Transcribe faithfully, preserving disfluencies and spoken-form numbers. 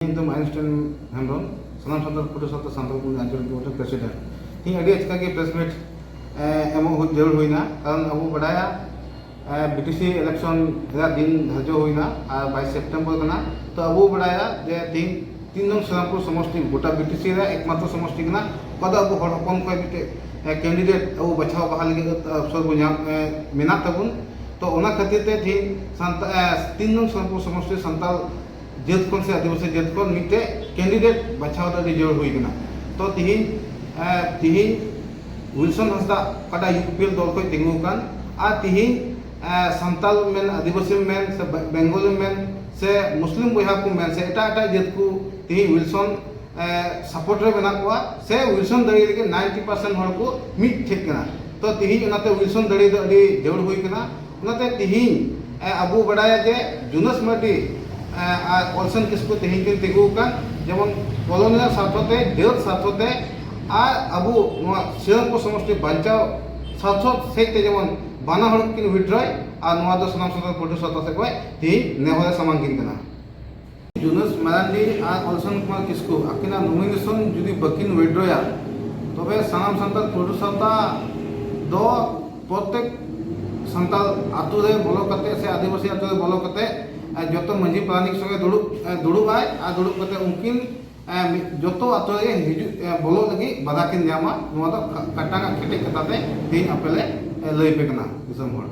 ᱤᱧ ᱫᱚ ᱢᱟᱭᱤᱱᱥᱴᱟᱭᱤᱱ ᱦᱮᱢᱵᱨᱚᱢ, ᱥᱟᱱᱟᱢ ᱥᱟᱱᱛᱟᱲ ᱯᱟᱹᱴᱷᱩᱣᱟᱹ ᱥᱟᱶᱛᱟ ᱥᱟᱱᱛᱟᱲ ᱠᱚ ᱟᱸᱡᱚᱢ ᱠᱚ ᱯᱨᱮᱥᱤᱰᱮᱱᱴ᱾ ᱛᱮᱦᱮᱧ ᱟᱹᱰᱤ ᱟᱪᱠᱟ ᱜᱮ ᱯᱨᱮᱥ ᱢᱤᱴ ᱮᱢᱚᱜ ᱦᱩᱭ ᱡᱟᱹᱨᱩᱲ ᱦᱩᱭᱱᱟ, ᱠᱟᱨᱚᱱ ᱟᱵᱚ ᱵᱟᱰᱟᱭᱟ ᱵᱤᱴᱤᱥᱤ ᱤᱞᱮᱠᱥᱚᱱ ᱨᱮᱭᱟᱜ ᱫᱤᱱ ᱫᱷᱟᱨᱡᱚ ᱦᱩᱭᱱᱟ ᱟᱨ ᱵᱟᱭᱤᱥ ᱥᱮᱯᱴᱮᱢᱵᱚᱨ ᱠᱟᱱᱟ᱾ ᱛᱚ ᱟᱵᱚ ᱵᱟᱰᱟᱭᱟ ᱡᱮ ᱛᱮᱦᱮᱧ ᱛᱤᱱ ᱱᱚᱝ ᱥᱨᱤᱨᱟᱢᱯᱩᱨ ᱥᱚᱢᱚᱥᱴᱤ ᱜᱚᱴᱟ ᱵᱤᱴᱤᱥᱤ ᱨᱮᱭᱟᱜ ᱮᱠᱢᱟᱛᱨᱚ ᱥᱚᱢᱚᱥᱴᱤ ᱠᱟᱱᱟ, ᱚᱠᱟ ᱫᱚ ᱟᱵᱚ ᱦᱚᱲ ᱦᱚᱯᱚᱱ ᱠᱷᱚᱱ ᱢᱤᱫᱴᱮᱡ ᱠᱮᱱᱰᱤᱰᱮᱴ ᱟᱵᱚ ᱵᱟᱪᱷᱟᱣ ᱵᱟᱦᱟ ᱞᱟᱹᱜᱤᱫ ᱚᱯᱥᱚᱨ ᱵᱚ ᱧᱟᱢ ᱢᱮᱱᱟᱜ ᱛᱟᱵᱚᱱ᱾ ᱛᱚ ᱚᱱᱟ ᱠᱷᱟᱹᱛᱤᱨ ᱛᱮ ᱛᱮᱦᱮᱧ ᱥᱟᱱᱛᱟ-, ᱛᱤᱱ ᱱᱚᱝ ᱥᱨᱤᱨᱟᱢᱯᱩᱨ ᱥᱚᱢᱚᱥᱴᱤ ᱥᱟᱱᱛᱟᱲ ᱡᱟᱹᱛ ᱠᱷᱚᱱ ᱥᱮ ᱟᱹᱫᱤᱵᱟᱹᱥᱤ ᱡᱟᱹᱛ ᱠᱷᱚᱱ ᱢᱤᱫᱴᱮᱡ ᱠᱮᱱᱰᱤᱰᱮᱴ ᱵᱟᱪᱷᱟᱣ ᱫᱚ ᱟᱹᱰᱤ ᱡᱟᱹᱨᱩᱲ ᱦᱩᱭ ᱠᱟᱱᱟ᱾ ᱛᱚ ᱛᱤᱦᱤᱧ, ᱮ, ᱛᱤᱦᱤᱧ ᱩᱭᱤᱞᱥᱚᱱ ᱦᱟᱸᱥᱫᱟ ᱚᱠᱟᱴᱟᱜ ᱤᱭᱩᱯᱤᱯᱤᱮᱞ ᱫᱚᱞ ᱠᱷᱚᱱ ᱛᱤᱸᱜᱩ ᱟᱠᱟᱱ, ᱟᱨ ᱛᱤᱦᱤᱧ, ᱮ, ᱥᱟᱱᱛᱟᱞ ᱢᱮᱱ, ᱟᱹᱫᱤᱵᱟᱹᱥᱤ ᱢᱮᱱ, ᱥᱮ ᱵᱮ-, ᱵᱮᱝᱜᱚᱞᱤ ᱢᱮᱱ, ᱥᱮ ᱢᱩᱥᱞᱤᱢ ᱵᱚᱭᱦᱟ ᱠᱚ ᱢᱮᱱ, ᱥᱮ ᱮᱴᱟᱜ ᱮᱴᱟᱜ ᱡᱟᱹᱛ ᱠᱚ ᱛᱤᱦᱤᱧ ᱩᱭᱤᱞᱥᱚᱱ, ᱮ, ᱥᱟᱯᱳᱨᱴ ᱨᱮ ᱢᱮᱱᱟᱜ ᱠᱚᱣᱟ, ᱥᱮ ᱩᱭᱤᱞᱥᱚᱱ ᱫᱟᱲᱮ ᱞᱟᱹᱜᱤᱫ ᱱᱟᱭᱤᱱᱴᱤ ᱯᱟᱨᱥᱮᱱᱴ ᱦᱚᱲ ᱠᱚ ᱢᱤᱫ ᱴᱷᱮᱡ ᱠᱟᱱᱟ᱾ ᱛᱚ ᱛᱤᱦᱤᱧ ᱚᱱᱟᱛᱮ ᱩᱭᱤᱞᱥᱚᱱ ᱫᱟᱲᱮ ᱫᱚ ᱟᱹᱰᱤ ᱡᱟᱹᱨᱩᱲ ᱦᱩᱭ ᱠᱟᱱᱟ᱾ ᱚᱱᱟᱛᱮ ᱛᱤᱦᱤᱧ, ᱮ, ᱟᱵᱚ ᱵᱟᱰᱟᱭᱟ ᱡᱮ ᱡᱩᱱᱟᱹᱥ ᱢᱟᱨᱰᱤ, ᱮ, ᱟᱨ ᱚᱞᱥᱚᱱ ᱠᱤᱥᱠᱩ ᱛᱤᱦᱤᱧ ᱠᱤᱱ ᱛᱤᱸᱜᱩ ᱟᱠᱟᱱ, ᱡᱮᱢᱚᱱ ᱠᱚᱞᱳᱱᱤᱭᱟᱞ ᱥᱟᱨᱛᱷᱚ ᱛᱮ, ᱡᱟᱹᱛ ᱥᱟᱨᱛᱷᱚ ᱛᱮ, ᱟᱨ ᱟᱵᱚ ᱱᱚᱣᱟ ᱥᱨᱤᱨᱟᱢᱯᱩᱨ ᱥᱚᱢᱚᱥᱴᱤ ᱵᱟᱧᱪᱟᱣ ᱥᱟᱨᱛᱷᱚ ᱥᱮᱡ ᱛᱮ ᱡᱮᱢᱚᱱ ᱵᱟᱱᱟ ᱦᱚᱲ ᱠᱤᱱ ᱣᱤᱰᱨᱚᱭ, ᱟᱨ ᱱᱚᱣᱟ ᱫᱚ ᱥᱟᱱᱟᱢ ᱥᱟᱱᱛᱟᱲ ᱯᱟᱹᱴᱷᱩᱣᱟᱹ ᱥᱟᱶᱛᱟ ᱥᱮᱫ ᱠᱷᱚᱱ ᱛᱤᱦᱤᱧ ᱱᱮᱦᱚᱨ ᱮ ᱥᱟᱢᱟᱝ ᱠᱤᱱ ᱠᱟᱱᱟ᱾ ᱡᱩᱱᱟᱹᱥ ᱢᱟᱨᱟᱱᱰᱤ ᱟᱨ ᱚᱞᱥᱚᱱ ᱠᱩᱢᱟᱨ ᱠᱤᱥᱠᱩ ᱟᱹᱠᱤᱱᱟᱜ ᱱᱚᱢᱤᱱᱮᱥᱚᱱ ᱡᱩᱫᱤ ᱵᱟᱹᱠᱤᱱ ᱣᱤᱰᱨᱚᱭᱟ, ᱛᱚᱵᱮ ᱥᱟᱱᱟᱢ ᱥᱟᱱᱛᱟᱲ ᱯᱟᱹᱴᱷᱩᱣᱟᱹ ᱥᱟᱶᱛᱟ ᱫᱚ ᱯᱨᱚᱛᱮᱠ ᱥᱟᱱᱛᱟᱲ ᱟᱛᱳ ᱨᱮ ᱵᱚᱞᱚ ᱠᱟᱛᱮ ᱥᱮ ᱟᱹᱫᱤᱵᱟᱹᱥᱤ ᱟᱛᱳ ᱨᱮ ᱵᱚᱞᱚ ᱠᱟᱛᱮ, ᱮ, ᱡᱚᱛᱚ ᱢᱟᱹᱡᱷᱤ ᱯᱟᱨᱟᱱᱤᱠ ᱥᱚᱸᱜᱮ ᱫᱩᱲᱩᱵ, ᱮ, ᱫᱩᱲᱩᱵ ᱟᱭ ᱟᱨ ᱫᱩᱲᱩᱵ ᱠᱟᱛᱮ ᱩᱱᱠᱤᱱ, ᱮ, ᱢᱤᱫ, ᱡᱚᱛᱚ ᱟᱛᱳ ᱨᱮ ᱦᱤᱡᱩᱜ, ᱮ, ᱵᱚᱞᱚᱜ ᱞᱟᱹᱜᱤᱫ ᱵᱟᱫᱷᱟ ᱠᱤᱱ ᱧᱟᱢᱟ᱾ ᱱᱚᱣᱟ ᱫᱚ ᱠᱟ-, ᱠᱟᱴᱟᱝ ᱟᱨ ᱠᱮᱴᱮᱡ ᱠᱟᱛᱷᱟ ᱛᱮ ᱛᱮᱦᱮᱧ ᱟᱯᱮ ᱞᱮ, ᱮ, ᱞᱟᱹᱭ ᱯᱮ ᱠᱟᱱᱟ ᱫᱤᱥᱚᱢ ᱦᱚᱲ᱾